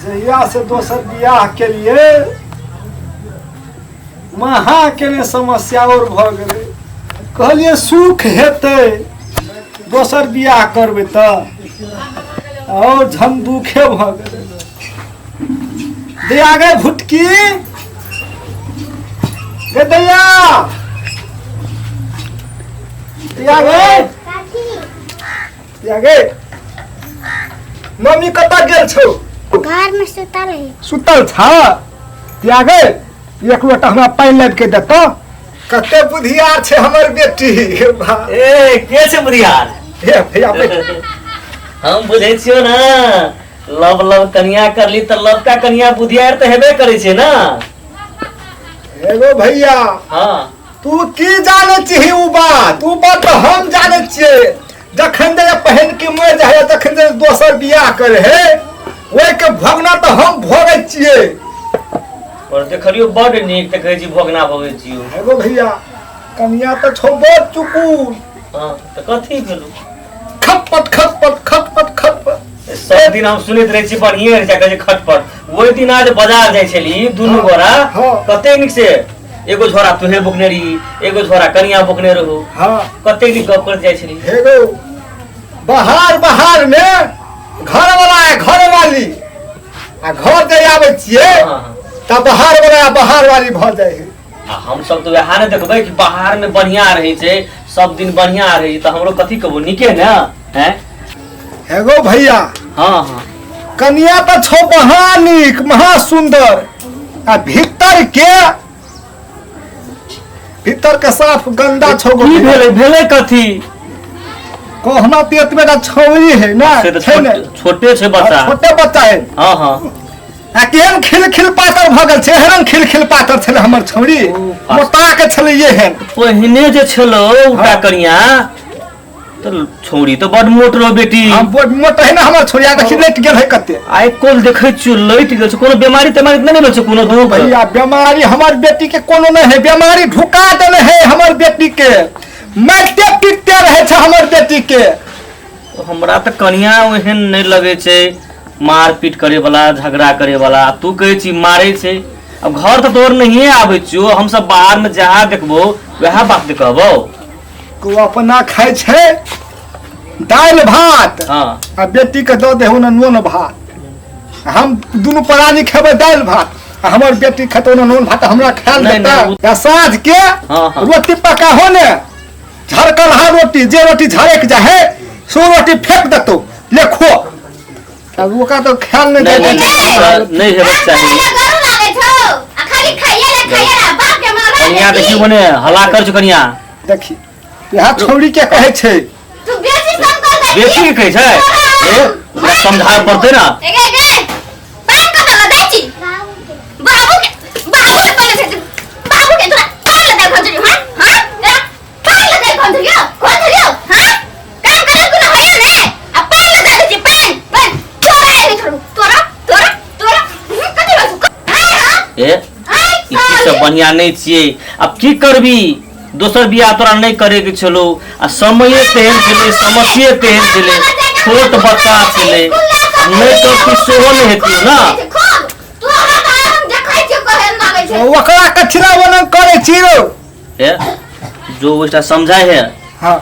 जहिया से दोसर बियाह केलिए महा केने समस्या और भऽ गेलै। कहलिए सुख हेतै दोसर बियाह करबै तऽ और झन दुखे भऽ गेलै। दैया गे भुटकी गे दैया, दैया गे, दैया गे, मम्मी कतऽ गेल छौ? घर में सुतल है। सुतल छ? दैया गे, एक लोटा हमरा पानि लाबि के देतऽ। कते बुधियार छै हमर बेटी। ए के छै बुधियार? हे भैया बैठ। हम बुझै छियौ ने, लव लव कनिया करली तऽ लवका कनिया बुधियार तऽ हेबे करै छै ने। एगो भैया, हाँ तू की जाने छिही उ बात? उ बात तऽ हम जाने छियै। जखन जे पहिन के मरि जाइ है, तखन जे दोसर बियाह करे है, ओहि के भोगना तऽ हम भोगै छियै। पर देखलियौ बड नीक तऽ कहै छी भोगना भोगै छियौ। एगो भैया, कनिया तऽ छौ बड़ चुकुन। हाँ तऽ कथी भेलौ? खटपट खटपट खटपट खटपट। सब दिन हम सुनैत रहै छी बढ़िए रहै छै, कहै छै खटपट। ओहि दिन आज बाजार जाइ छली दुनू गोरा, कते नीक से एगो झोरा तुहे बोकने रही, एगो झोरा कनिया बोकने रहू, कते नीक गप करैत जाइ छली। हेगो बाहर बाहर में घर वाला है घर वाली, आ घर जे आबै छियै तऽ बाहर वाला बाहर वाली भऽ जाइ है। आ हम सब तऽ वएह ने देखबै कि बाहर में बढ़िया रहै छै, सब दिन बढ़िया रहै छै, तऽ हमरो कथी कहबो नीके ने हैं। हेगो भैया, हाँ हाँ, कनिया तऽ छौ महा नीक महा सुंदर, आ भीतर के साफ गंदा छौ। की भेलै? भेलै कथी? कहना तऽ एतबे टा छौरी है ना, से तऽ छै ने? छोटे छै बच्चा। छोटे बच्चा है। हाँ हाँ। आ केहन खिल खिल पातर भऽ गेल छै, एहन खिल खिल पातर छलै हमर छौरी, मोटा के छलै एहन। पहिने जे छलो उटा कनिया तऽ छौरी तऽ बड मोट रहो बेटी। हम बड मोट है ना हमर छौरी, आ देखी लटि गेल है कते। आइ कोल देखै छियौ लटि गेल छै, कोनो बीमारी तेमारी तऽ नहि भेल छै कोनो दुख? भैया बीमारी हमर बेटी के कोनो नहि है, बीमारी ढुका देने है हमर बेटी के, मारिते पीटते रहे छै हमर बेटी के। हमरा तऽ कनिया ओहन नहि लगै छै मारपीट करे वाला, झगड़ा करे वाला। तू कहै छी मारै छै, अब घर तऽ तोर नहिए आबै छियौ, हमसब बाहर में जहाँ देखबो वएह बात ने कहबो। को अपना खाइ छै दालि भात, आ बेटी के दऽ देहु ने नून भात। हम दुनू प्राणी खेबै दालि भात आ हमर बेटी खेतौ ने नून भात, हमरा खायल नहीं, देता। नहीं, या साँझ के रोटी पका हो ने, झरकल हा रोटी, जे रोटी झरक जाए है सो रोटी फेंक देतौ, ले खो। अब ओकरा तो ख्याल नहीं नहीं, जाए। नहीं, नहीं, नहीं हेबाक चाही। गरु लागै छौ आ खाली खाइए ले, खाइए ले, बाप के मारा। कनिया देखी बने हल्ला कर छौ कनिया। देखी यहाँ छौड़ी के कहै छै। तू बेसी सब कर दे। बेसी के कहै छै? ए ओकरा समझाय पड़तै ना। ए गे पान कतऽ लऽ जाइ छी? बाबू के, बाबू के पहिले भेज, बाबू के तोरा पान लऽ जाइ खंजरी। हां हां, तोरा पान लऽ जाइ खंजरी, खंजरी। हां, काम करे कोनो होय ने आ पान लऽ जाइ छी, पान पान तोरा एने छोड़ू, तोरा तोरा तोरा कथि बाजू? हां हां। ए आइ ई चीज सब बढ़िया नहीं छियै। अब की करबी, दोसर बियाह तोरा नहीं करे के छलो, आ समये तेहन छलै, समस्ये तेहन छलै, छोट बच्चा छलै, नहीं करती सेहो नहीं हेतियो ना। ओकरा कथिला ओना करै छी रौ? ए जो ओइटा समझाय है। हाँ।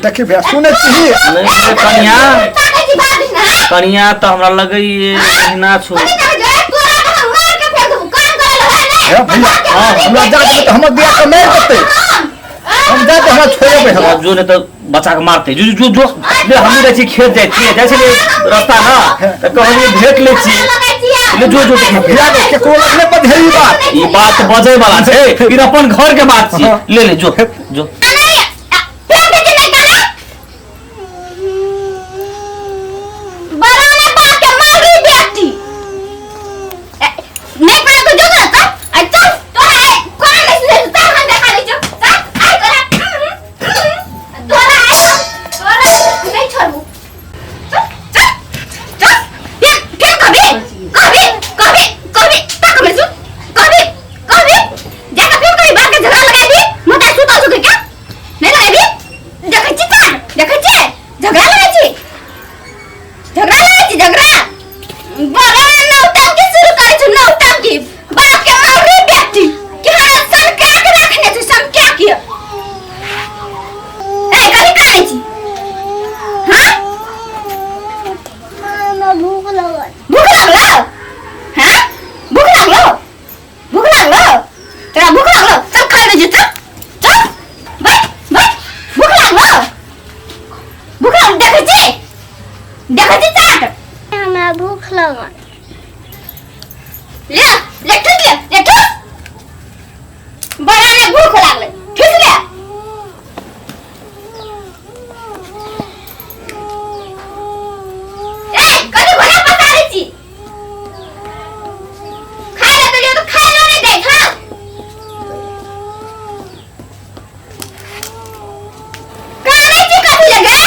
देखी भैया सुनै छी? नहीं कनिया, कनिया तऽ हमरा लगैए एहिना छौ। हे भैया, हमरा जा देबै तऽ हमर बियाह के मारि देतै। हम जा दे, हमरा छोड़ेबै हमरा। जो नहीं तऽ बच्चा के मारतै। जो जो जो ले, हमहूँ जाइ छी खेत, जाइ छियै, जाइ छलियै रास्ता ना तऽ कहलियै भेट लै छी। ले जो जो भैया गे, केकरो लग नहि बजहे ई बात। ई बात बजै वाला छै, ई अपन घर के बात छी। ले ले जो जो। हमरा भूख लगल। भूख लागलो? हाँ, भूख लागलो? भूख लागलो तोरा? भूख लागलो? चल खाइ दे, चल चल, बैठ बैठ। भूख लागलो? भूख लागलो? देखै छी, देखै छी चाट। हमरा भूख लगल। ले ले, ठुस ले, ले ठुस। बड़ा ने भूख लागलै, ठुस ले। ए कथी घोड़ा पसारै छी? खाइ ले देलियौ तऽ खाइ ले नहि दै छौ। कानै छी कथी लगे?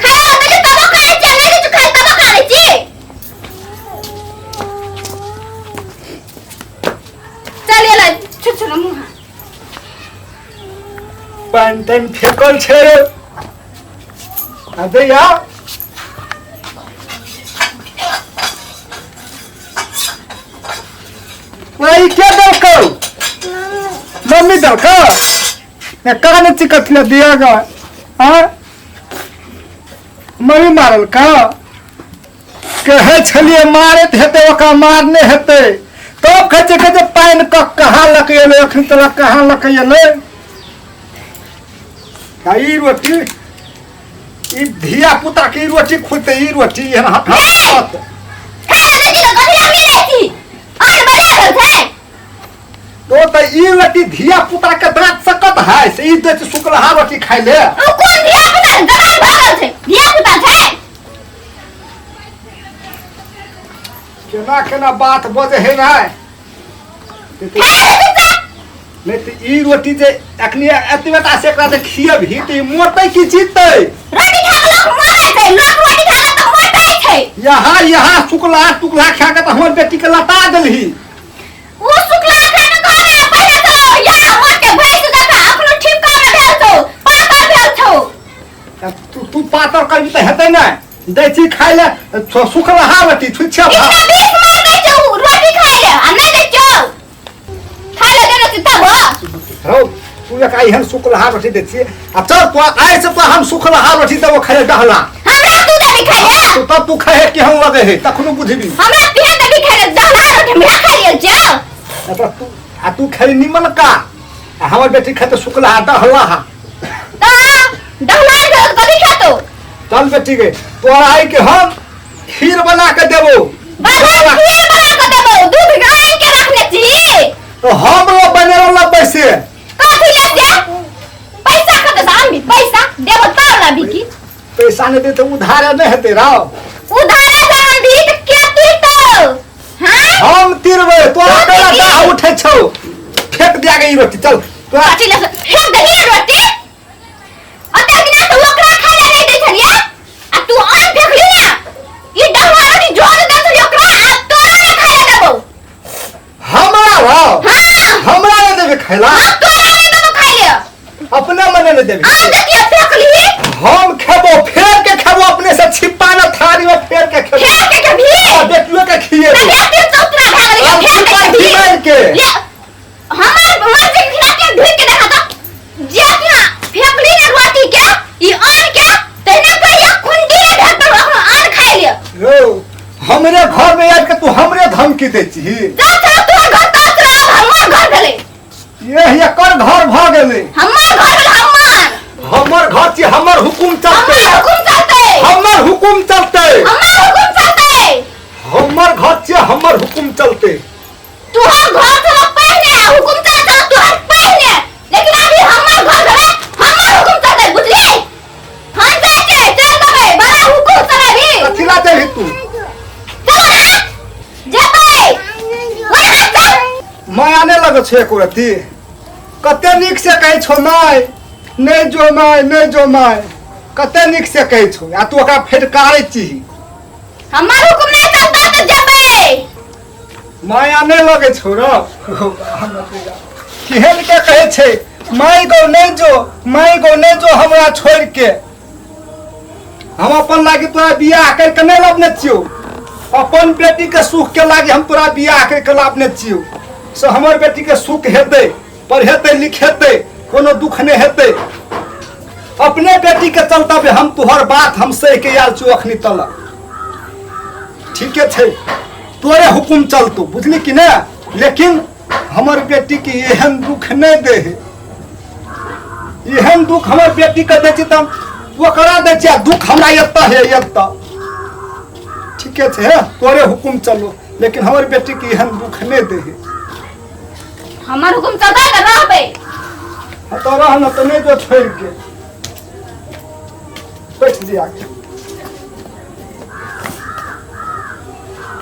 खाइ ले देलियौ तबो कानै छी, नहि दै छौ खाइ तबो कानै छी। चल एलै छु छु मुँह। पानि तानि फेकल छै आ दैया ई के देलकौ? मम्मी देलकौ ने? कहाँ चिकट ले दिया गा? हाँ, मम्मी मारल का कहै छलियै, मारैत हेतै ओकरा, मारने हेतै। तब कहै छै, कहै छै पानि कऽ कहाँ लऽ के एलै? अखन तलक कहाँ लऽ के एलै? आ ई रोटी ई धिया पुता के ई रोटी खुलते, ई रोटी एहन हाथ हाथ। खाइ ले दै छी तऽ कथी लए दै छी? अन्न बढ़िया भेल छै। तो तऽ ई रोटी धिया पुता के दाँत सकत है से ई दै छै सुखलहा रोटी खाइ ले। ओ कोन धिया पुता? जवान भऽ गेल छै, धिया पुता छै। केना केना बात बजै है ने? खाइ ले दै छै। नहि तऽ ई रोटी जे एखनी एतबे टा से एकरा जे खियबही तऽ ई मरतै कि जीतै? रोटी खा के लोक मरै छै, लोक रोटी खा के तऽ मोटै छै। यहाँ यहाँ सुखला टुकला खा के तऽ हमर बेटी के लता देलही। ओ सुखला खा के घर में पहिले तो या मर के भैंस जकाँ अखनो ठिपका में भेल छौ, पातर भेल छौ। आ तू तू पातर करबी तऽ हेतै नहि? दै छी खाइ ले सुखलहा रोटी छुच्छे भात। इतना बीस मार दै छौ रोटी खाइ ले आ नहि दै छौ खाइ ले, देने छी तब। हौ, तू एक एहन सुखलहा रोटी दै छियै आ चल तो आइ से तो हम सुखलहा रोटी देबो खाइ ले डहला। हमरा तू देबी खाइ ले? तू तब तू खाइ है केहन लगे है तखनो बुझबी। हमरा पिहे देबी खाइ ले डहला रोटी? हमरा खाइ ले जाओ। आ तऽ तू आ तू खाइ निमन का आ हमर बेटी खाइ तऽ सुखलहा डहला। तऽ डहला रोटी कथी खेतो? चल बेटी के, तोरा आइ के हम खीर बना के देबो। बाबा, खीर बना के देबो? दूध गाय के रखने छी। तो हम लोग बनेलो ला पैसे। कथी ले से पैसा? कते से आनबी पैसा? देबो तब ना बिकी। पैसा नहीं देते उधार नहीं हेतै राव। उधारे से आनबी तऽ के तीरतौ? हाँ, हम तिरबै तोरा। तू तोरा तिरबी? दाह उठै छौ, फेंक दिया के ई रोटी, चल तोरा। कथी ले फेंक दही रोटी? अते दिना तऽ ओकरा खाय ले नहि दै छलियै आ तू अन्न फेकली ना। ई डहवा रोटी जोर दे छलियै ओकरा, आ तोरा नहि खाय ले देबौ। हमरा राव? हाँ। हमरा नहीं देबे खाइला? हम तोरा नहि देबौ खाय ले। अपने मने नहीं देबे? आम देखिए फेकली। हम खेबो, फेर के खेबो, अपने से छिपा ना थारी में फेर के खेबो। फेंक के खेबही? आ बेटियों के खिएबो। तऽ बेटी चौतरा भए गेलै। हम फेंक के छिपा खेबही? छिपाइ के। ले हमर मर्जी के खिला के ढुक के देखा तो जे कि फेंकली ना रोटी के ई आन के तहिना कहिया खुंडी ने भेटल अखनो आन खाइ ले। यौ, हमरे घर में आबि के तू हमरे धमकी दै छी? जा चल, तोहर घर तऽ चल, हमर घर भेलै। ये एकर घर भऽ गेलै। हमर घर भेलै, हमर। हमर घर छी, हमर हुकुम चलतै। हमर हुकुम चलतै। हमर हुकुम चलतै। हमर हुकुम चलतै। हमर घर छियै, हमर हुकुम चलतै। तोहर घर छलो पहिने, हुकुम चलै छलो तोहर पहिने, लेकिन अभी हमर घर भेलै, हमर हुकुम चलतै, बुझली? हम जाइ छियै, चल देबै, बड़ा हुकुम चलेबही। कथी ला जेबही तू? चलो ना जेबै, ओए हाथ चल। माया नहि लगै छौ एको रत्ती? कते नीक से कहै छौ माय नहि जो, माय नहि जो, माय कते नीक से कहै छौ आ तू ओकरा फटकारै छीही। हमर हुकुम नहि चलता तऽ जेबै। माया नहि लगै छौ रौ? केहन के कहै छै माय गौ नहि जो, माय गौ नहि जो हमरा छोड़ि के। हम अपन लागी तोरा बियाह करके नहि लाबने छियौ, अपन बेटी के सुख के लागी हम तोरा बियाह करके लाबने छियौ। से हमर बेटी के सुख हेतै, पढ़ेतै लिखेतै, कोनो दुख नहि हेतै। अपने बेटी के चलते हम तोहर बात हम सहि के आयल छियौ अखनी तलक। ठीके छै, तोरे हुकुम चलतो, बुझली कि ने? लेकिन हमर बेटी के एहन दुख नहीं दे है, एहन दुख हमर बेटी के दै छै तऽ ओकरा दै छै, आ दुख हमरा एतऽ है एतऽ। ठीके छै, हे तोरे हुकुम चलो, लेकिन हमर बेटी के एहन दुख नहीं दे है। हमर हुकुम चलता तऽ रहबै। हाँ, तो रह न तऽ नहीं जो छोड़ के बैठ दिया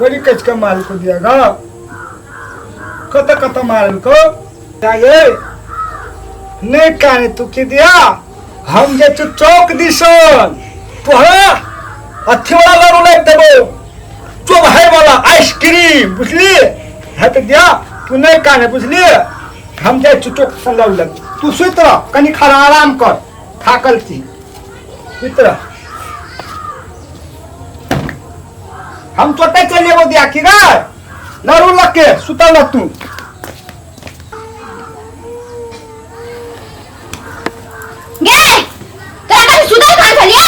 बड़ी कच के माल को दिया गा, कत कत मारल को ये नहीं काने तू की दिया। हम जे तू चौक दिसन तोहरा अथी वाला लड़ू लाग देबो, चोभाई वाला आइसक्रीम, बुझली? है तो दिया तू नहीं काने, बुझली? हम जे तू चौक से लड़ू लग, तू सुत रह कनी खड़ा आराम कर, थाकल छी, सुत रह। हम चोटे चल जेबो दिया की रे लड़ू लग के सुतल तू। गे तोरा कभी सुतल खान छलियो?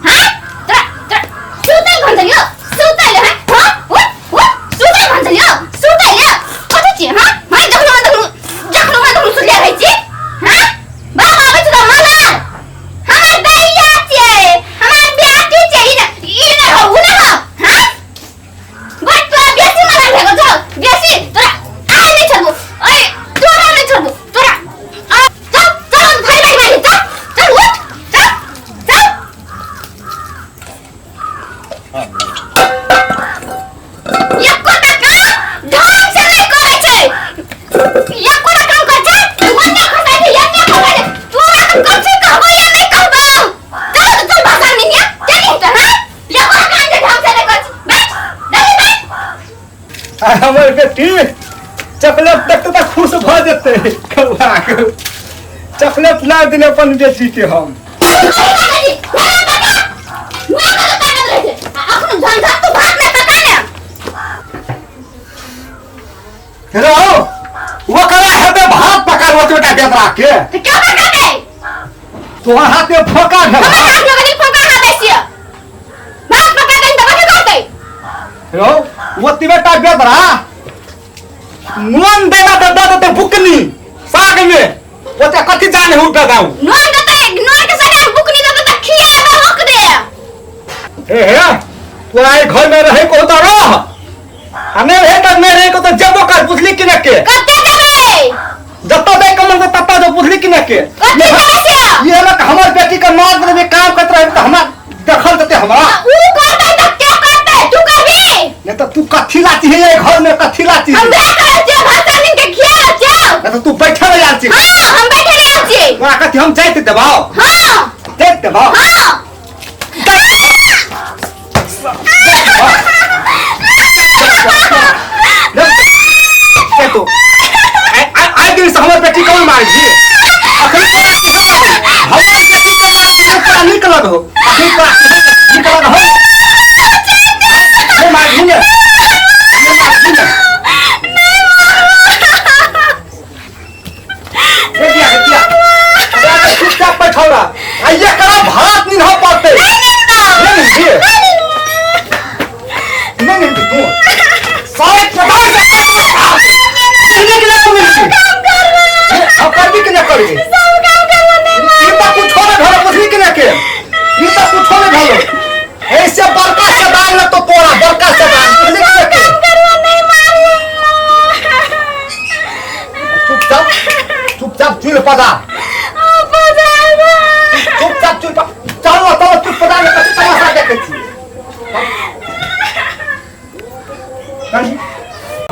हां तोरा तोरा सुतल खान छलियो? सुतल हां हां उठ उठ सुतल खान छलियो? सुतल या कथि छी? हां हां जखनो मन तखनो जखनो मन तखनो सुतले रहै छी। हां बाबा आबै छै त माला हमर दैया छै, हमर बेटी छै, ई ई नै हो उ नै हो। हां बट तोरा बेसी मना भए गेल छौ, बेसी तोरा आइ नै छोड़बो, ओए तोरा नै छोड़बो तोरा। चल चल हम थारी बारी बारी, चल चल उठ चल चल। एको टा काम ढंग से नहीं करै छै, एको टा काम करै छै ओन्ने खसाइ छै एन्ने खसाइ छै। तोरा तऽ कम से कहबो या नहीं कहबो? चल तऽ चल भाषा निनिया चल तऽ। हां एको टा काम जे ढंग से नहीं करै छै, बैठ जल्दी बैठ। आ हमर बेटी चॉकलेट देखते तऽ खुश भऽ जेतै। कौआ के चॉकलेट ला दिले अपन बेटी के हम। रहो ओकरा हेतै भात पका ओतबेटा बेदरा के तोहर हाथ में फोका भेल। रहो ओतबेटा बेदरा नून देना तऽ दऽ देतै बुकनी साग में, ओते कथी जाने हु बेदाऊ। हे हे तोरा एहि घर में रहे को तऽ रह, आ नहीं रहे तऽ नहीं रहे को तऽ जेबो कर, बुझली कि न के? जतऽ दै के मन ततऽ जो, बुझली कि न के? ये लोग हमर बेटी के मार देबे काम करत रहे तऽ हमरा देखल देते हमरा नहीं तऽ तू कथी लाती है ये घर में, कथी लाती है? नहीं तऽ तू बैठल रह जाती। तोरा कथी हम जाइत देबाओ? जाइत देबाओ? तो आइ दिन से हमर बेटी कौन मार छी अखन तोरा केहन लगो? हमर बेटी के मार छी तोरा नीक लगो? अखन तोरा केहन नीक लगो? नहीं मार ने, नहीं मार ने। हे दिया, हे दिया, अबे चुपचाप बैठौ रह, आइए करा भात नहीं हो पाते। नहीं नहीं नहीं नहीं तू सारे पता नहीं के लिए मिलती अब करबी कि नहीं करबी? ई त कुछो नहीं भेलो, बुझली कि नहीं के? ई त कुछो नहीं भेलो, ऐसे बड़का से दान लगतो तोरा, बड़का से दान, बुझली कि नहीं के? चुपचाप चुपचाप चुल पदा, चुपचाप चुल पदा, चलो चलो चुप पदा। कथी तमाशा देखै छी?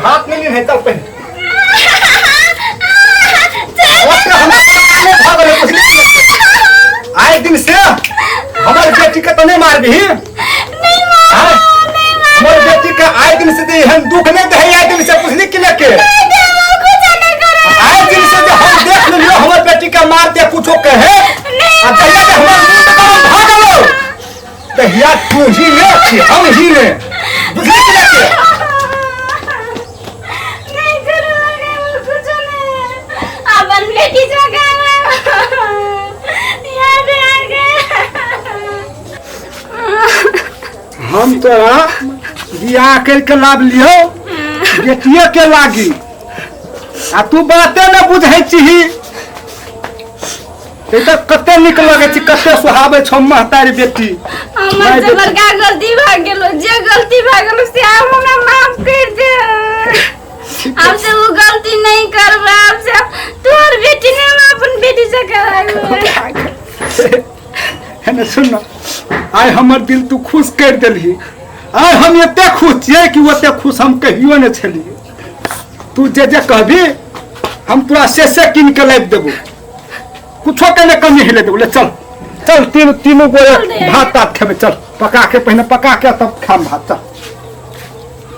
हाथ में नहीं है, चल पहले ओते हमरा काने भऽ गेलै, बुझली कि नहीं? आइ दिन से हमर बेटी के तऽ नहीं मारबही? आँय? हमर बेटी के आइ दिन से तऽ एहन दुख नहीं दे आइ दिन से, बुझली कि नहीं के? आइ दिन से जे हम देख लेलियो हमर बेटी के मारते कुछो कहे, आ जहिया जे हमर मुंह तऽ गरम भऽ गेलो तहिया तू ही ने कि हम ही ने, बुझली कि नहीं के? अपन बेटी जगह याद आ गया। हम तोरा बियाह कर के लाभ लियो बेटिए के लागी आ तू बाते न बुझै छीही। ई तऽ कते नीक लगै छै, कते सुहाबै छौ महतारी बेटी। हमर से बड़का गलती भऽ गेलो, जे गलती भऽ गेलो से आब हमरा माफ कर दे। आब से वो गलती नहीं करबै, आब से तोहर बेटी नहीं, हम अपन बेटी से कराबै। है ने, सुन न, आइ हमर दिल तू खुश कर देलही। आइ हम एते खुश छियै कि ओते खुश हम कहियो नहि छलियै। तू जे जे कहबी हम तोरा से से कीन के लाबि देबो, कुछो के नहि कमी हेले देबो। ले चल चल, तीनू गोरे भात तात खेबै। चल पका के, पहिने पका के तब खाम भात। चल।